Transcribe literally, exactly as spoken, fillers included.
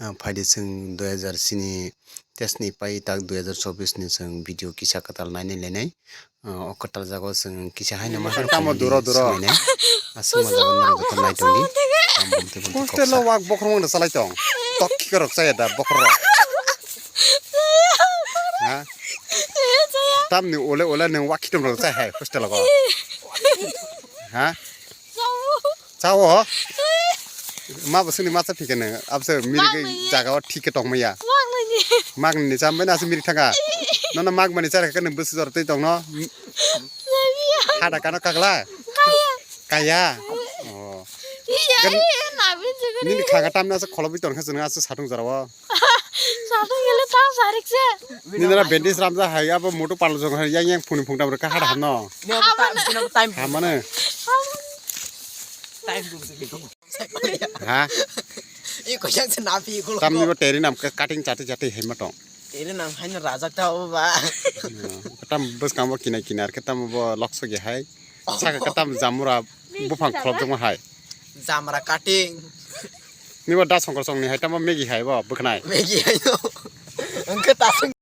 Ah, phaidi chwng dui hazar sini test ni pai tak dui hazar chobbish ni chwng video kisa kwtal nainai lainai. Ah, o kwtal jago chwng kisa haino ma tamo duro duro. Aswk ma jago norok joto nai tongdi. Hostel o wak bokhorok wngda chalai tong. Tok khika rok chaya da bokhorok. Ha? Tamni ole ole nwng wak khitom rok chai hai hostel o. Ha? Chao? Ma bo sini macha phikene abse miri jaga o thik ke tong maya. Magni ni cham bai na ase miri thanga. Nono magmani chara kene bwswk jora tei tong no. Hada kano kagla. Kaya. Oh. Nini khanga tamna ase kholobi tong khe chwng ase satung jora o. Satung gele tang sarik se. Nini ra bandage ramja hai abo moto palo jong hai yang yang phuni phung tam rwkha hada hamno. Hamano. Time. Ha? Iko yang se napi iko. Tamni bo teri nam ka cutting chati chati hai ma tong. Teri nam hai na rajak ta o ba. Tam bwskang bo kinai kinai ar ke tam bo lokso ge hai. Saka ka tam jamura buphang kholop jong hai. Jamra cutting. Ni bo da songkor song ni hai tam bo megi hai bo bwkhnai. Megi hai no. Engke ta